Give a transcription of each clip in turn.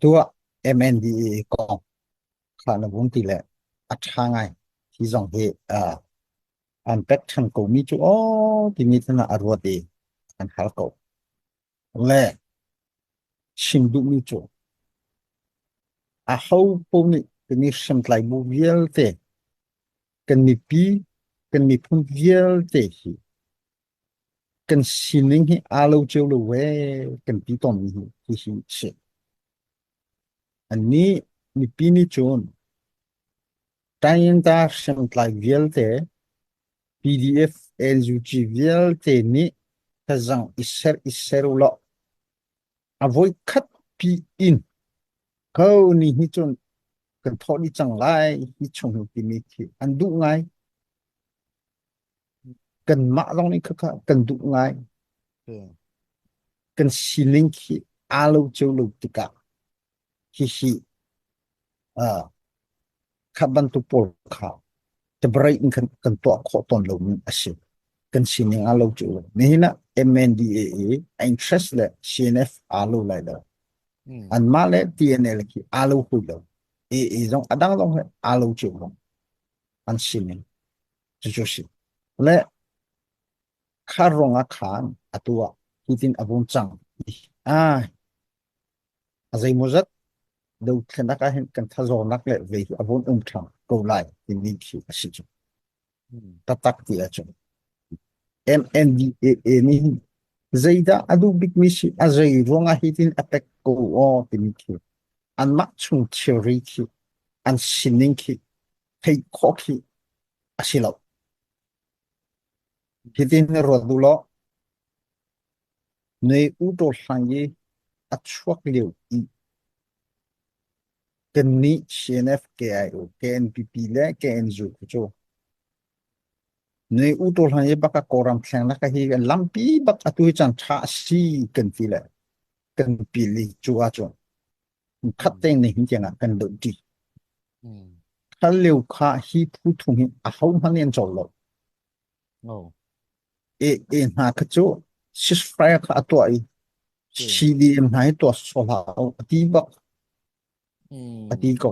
Tuah MNDAA kong kha na vung ti le a ṭha ngai. Hi zong hi uh, an pek ṭhan ko mi cu aw timi thana a ruat i an hal ko. Le chim duhmi cu a ho paoh nih kan i hriamtlai bu vialte kan mipi kan miphun vialte hi kan sining hi aa lo cio lo ve kan ti tawnmi hi hihi a si. Annih mipi nih cun Tayinta hriamtlai vialte PDF NUG vialte nih tazang i ser i ser u law a voikhat pi in ko ni hi cun kan thawh dih cang lai hi chung hi timi khi an duh ngai. Kanmah zong nih khakha kan duh ngai. Kan sining khi aa lo cio lo tikah hihi uh, kha bantuk pawl kha tabraih in kan, kan tuah khawh tawn lomi a si. Kan sining aa lo cio lo. Nihin ah MNDAA a interest le CNF aa lo lai lo. Anmah le TNL khi aa lo hui lo. AA zong a dang zong he aa lo cio lo. An sining. Cucu si. Le kha ruang ah khan atu ah hitin a vung cang. Ah, a zeimawzat dothlenak ah hin kan thazawnnak le vei hi a vun um ṭhan ko lai timi khi a si cu. Taktak ti ahcun MNDAA nih hin zeidah a duh bikmi si a zei ruangah hitin a pek ko aw timi khi anmah chung thilri khi an sining khi theih khawh khi a si lo. Hitin ruat duh law Nui u taw hlang i a chuak lio i kannih CNF, KIO, KNPP le KNU cu nui u taw hlang i bak a Kawlram thlengnak hi kan lampi bak atu hi caan ṭha a si kan ti le kan pil i cu ahcun khat tein nihin tiang ah kan doh ṭi. Kha lio kha hi phu thum hi ahohmanh nih an cawl lo. E e hna kha cu ceasefire kha a tuah i CDM hna hi tuah sawh hlah u a ti bak a ti ko.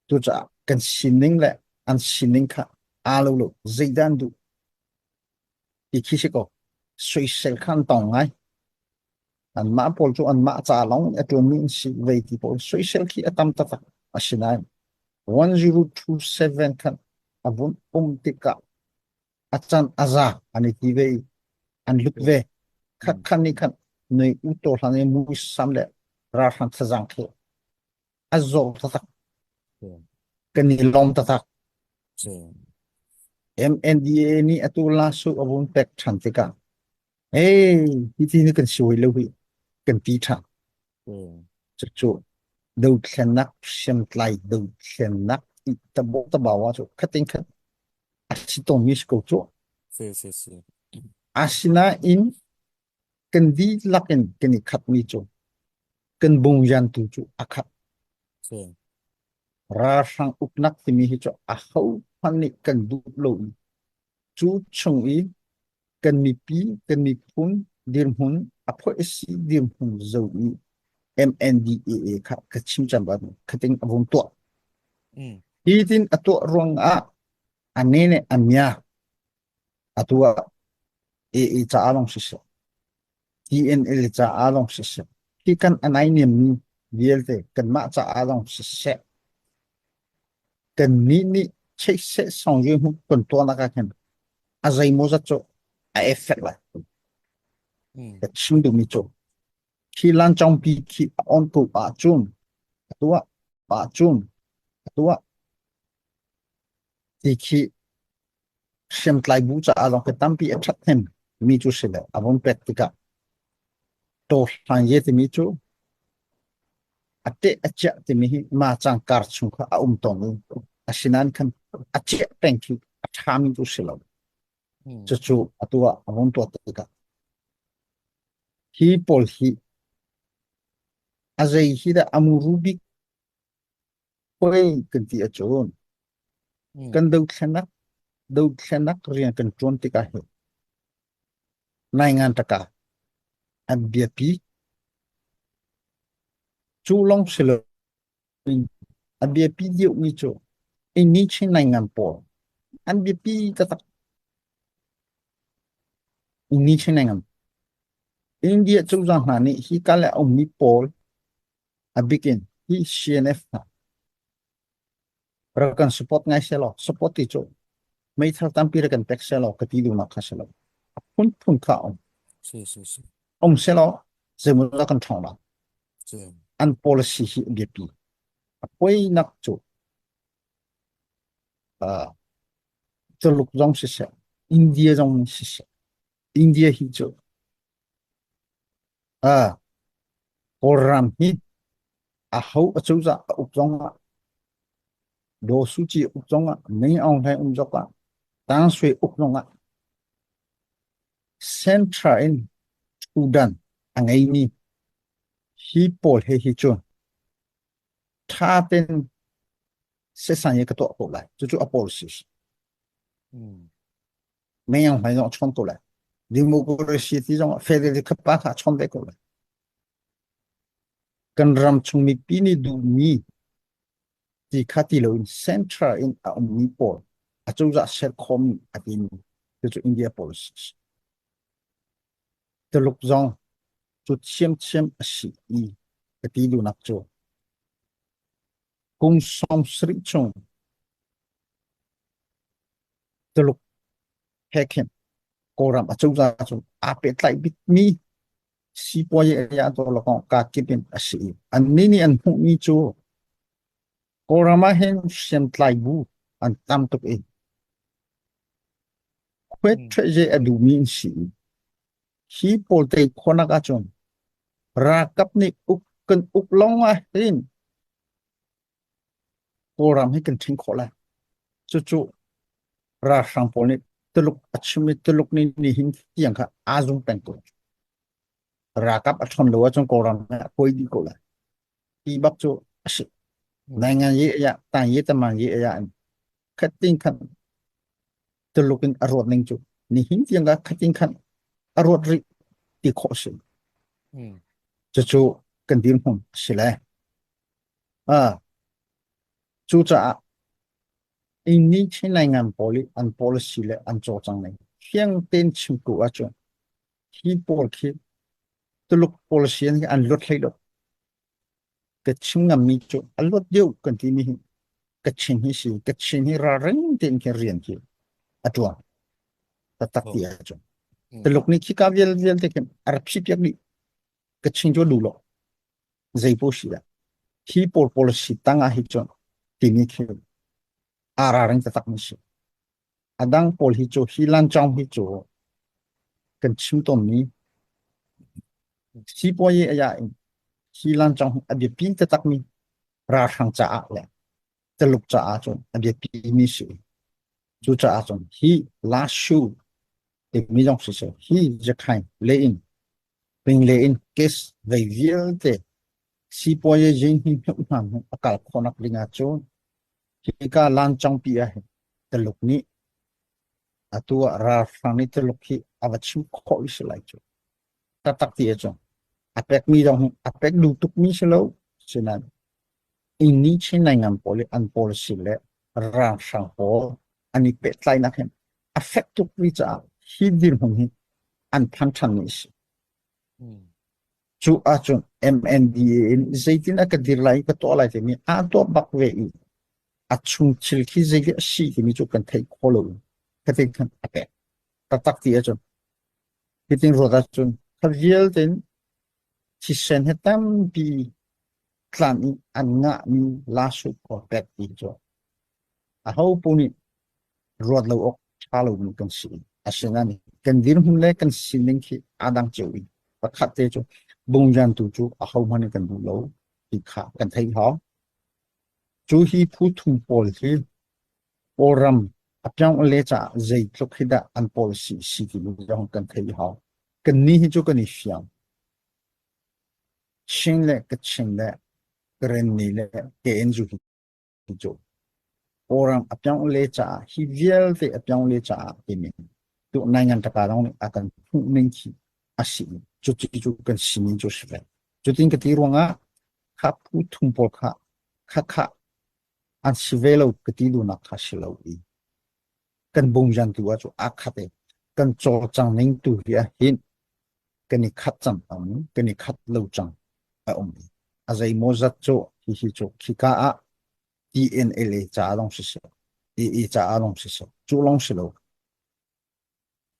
Cucaah kan sining le an sining kha aa lo lo zeidah an duh ti khi si ko. Soisel kha an tong ngai. Anmah pawl cu anmah ca lawng a ṭuanmi an si vei ti pawl soisel khi a tam taktak. Asinain 1027 khan a vun um tikah a can a za an i ti ve i an lut ve. Khatkhan nih khan nui u taw hlan i muisam le ralhrang thazaang khi a zor taktak. Kan i lawm taktak. MNDAA nih atu lasu a vun pek ṭhan tikah Hey, hi ti ni kan si hoi lo hi kan ti ṭhan. Cucu dothlennak hriamtlai dothlennak i tabo tabawa cu khatin khat a si tawnmi si ko cu. Si si si. Asinain kan dihlak in kan i khatmi cu kan bungyan tu cu a khat. Si. Ralhrang uknak timi hi cu a ho hmanh nih kan duh lo i cu chung i kan mipi kan miphun dirhmun a phoih si dirhmun zo i MNDAA kha ka chim cang bang khating a vung tuah. Hi tin a tuah ruang ah a ne ne a mia a tuah AA caah lawng siseh TNL caah lawng siseh hi kan a naihniam mi vialte kanmah caah lawng siseh kannih nih cheihseh song ye hmu kan tuahnak ah khin a zeimawzat cu a effect lai. Ka chim duhmi cu khi lancawngpi khi a on ko ahcun a tuah ahcun a tuah ti khi hriamtlai bu caah lawng khi tampi a ṭhathnem mi cu si le a vun pek tikah tawhlan ye timi cu a teh a ciah timi hi ma cang kar chung kha a um tawn i asinain khan a ciah peng khi a ṭhami cu si lo. Cucu atu ah a vun tuah tikah hi pawl hi a zei hi dah a muru bik poi kan ti ahcun kan dothlenak dothlenak rian kan ṭuan tikah hi naingan taka an biapi. Cu lawng si loin a biapi deuhmi cu Indonesian naingan pawl an biapi taktak. Indonesian naingan. India cozah hna nih hika le a ummi pawl a bik in hi CNF hna rak kan support ngai selaw support ti cu meithal tampi rak kan pek selaw ka ti duhnak kha si lo. A phunphun kha a um. Si si si. Um selaw zeimaw kan ṭhawng la. Si. An policy hi a biapi. A poinak cu uh, Tuluk zong siseh, India zong siseh, India hi cu uh, Kawlram hi aho acozah a uk zongah Daw Suu Kyi uk zongah Min Aung Hlaing um zongah Tang Sui uk zongah Central in ṭhudan a ngeimi hi pawl he hi cu ṭha tein sehsang i ka tuah ko lai. Cucu a policy a si. Min Aung Hlaing zong a chawn ko lai. Democracy ti zong federal kha pa kha a chawn ve ko lai. Kan ram chung mipi nih duhmi ti kha ti loin central in a ummi pawl acozah ser khawhmi a timi cucu India policy a si. Tuluk zong cu thiamthiam a si i ka ti duhnak cu kum 70 chung Tuluk he khin Kawlram acozah cu aa pehtlaih bikmi sipuazi a ka kip in a si i annih nih an hmuhmi cu Kawlram ah hin hriamtlai bu an tam tuk i khuet ṭhuai a duhmi an si i hi pawl tei khawhnak ahcun ralkap nih uk kan uk lawng ah hin Kawlram hi kan ṭhing khawh lai. Cucu ralhrang pawl nih Tuluk a chim i Tuluk nih nihin tiang kha aa zum peng ko. Ralkap a ṭhawn lo ahcun Kawlram hi a kuai dih ko lai. Ti bak cu a si. Naingan ye ya, tang ye tamang ye ya in khatin khan Tuluk in a ruat ning cu nihin tiang ka khatin khan a ruat rih ti khawh si. Cucu kan dirhmun a si le. Cucaah inni Chin Naingan pawl i an policy le an cawlcang ning fiang tein chim tu ahcun hi pawl khi Tuluk policy an an luat hlei lo. Ka chim ngammi cu a luat deuh kan timi hi Kachin hi si. Kachin hi ralring tein khin rian khi a ṭuan taktak ti ahcun. Tuluk nih khika vial vialte khin a rak phih piak dih. Kachin cu a duh lo. Zei paoh si dah hi pawl policy tang ah hi cun timi khi aa ralring taktak mi si. A dang pawl hi cu hi lancawng hi cu kan chim tawnmi sipuayi aya in hi lancawng hi a biapi taktak mi ralhrang caah le Taluk caah cun a biapi mi si. Cucaah cun hi Lashu timi zong siseh hi Zakhain le in ping le in case vei vialte sipuayi zing hi hmuh hna hnu a kal khawhnak ding ah cun hika lancawngpi ah hin Taluk nih atu ah ralhrang nih Taluk hi a va chim khawh i si lai cu. Taktak ti ahcun a pekmi zong hi a pek duh tukmi si lo sinain inni Chin naingan pawl i an policy le ralhrang pawl an i pehtlainak hin a fek tuk mi caah hi dirhmun hi an phan ṭhanmi a si. Cu ahcun MNDA in zeitin a ka dir lai ka tuah lai timi aa tuah bak ve i a chung thil khi zei a si timi cu kan theih khawh lo khatin khan a pek taktak ti ahcun hitin ruat ahcun kha vialte in thisen he tampi tlan i an ngahmi lasuk khua pek ti cu aho paoh nih ruat lo awk ṭha lomi kan si. Asinain kan dirhmun le kan sining khi aa dang cio i pakhat te cu bungzantu cu ahohmanh in kan duh lo ti kha kan theih hau. Cu hi phu thum pawl hi Kawlram a pyang le caah zeitluk hi dah an policy si timi zong kan theih hau. Kannih hi cu kan i fiang. Chin le Kachin le Karenni le KNU hi cu Kawlram a pyang-le caah hi vialte a pyang-le caah timi tu naingan taka zong nih a kan hmuh ning khi a si. Cuti cu kan sining cu si ve. Cutin ka ti ruangah Kha phu thum pawl kha kha kha an si ve lo ka ti duhnak kha si lo i kan bungjan tu ah cu aa khat i kan cawlcang ning tu hi ah hin kan i khat cang a um, kan i khat lo cang a um i a zeimaw zat cu hihi cu khika ah TNLA ca lawng siseh, AA ca lawng siseh, cu lawng si lo.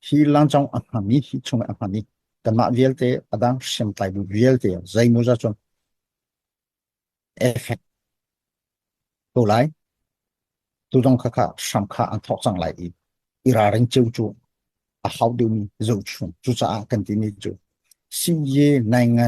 Hi langcong a hmami, hi chung a hmami, kanmah vialte, a dang hriamtlai bu vialte zeimaw zat cun effect ko lai. Tu zong kha kha hram kha an thawk cang lai i i ralring ceu cu a hau deuhmi zohchun. Cucaah kan timi cu CA nai ngan.